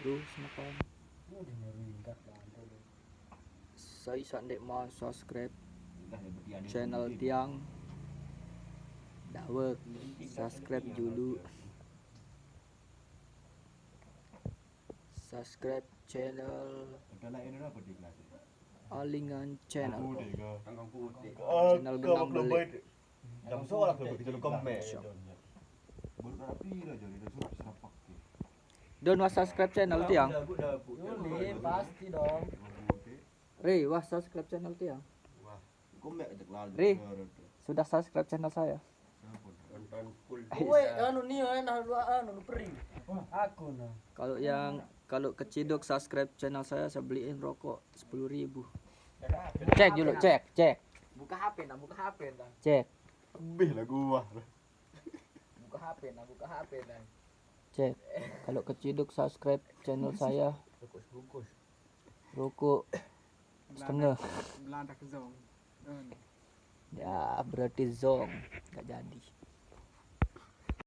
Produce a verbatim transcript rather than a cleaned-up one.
Bro, semakan. Saya sak ndeq mau subscribe channel tiang. Dawek, subscribe dulu. Subscribe channel Alingan Channel. Channel Gendang Belik. Don, wah subscribe channel tiang. Ini pasti dong. Ri, wah subscribe channel tiang. Ri, sudah subscribe channel saya. Kowe anu nih, nah lu anu lu pering. Aku nah. Kalau yang kalau keciduk subscribe channel saya, saya beliin rokok sepuluh ribu. Cek dulu, cek, cek, Buka H P nah, buka H P nah. Cek, Lebih lah gua. Buka H P nah, buka H P nah. Cek. Kalau keciduk subscribe channel saya, Bungkus, bungkus. rokok setengah. Belanda ke zong. Ya, berarti zong. Gak jadi.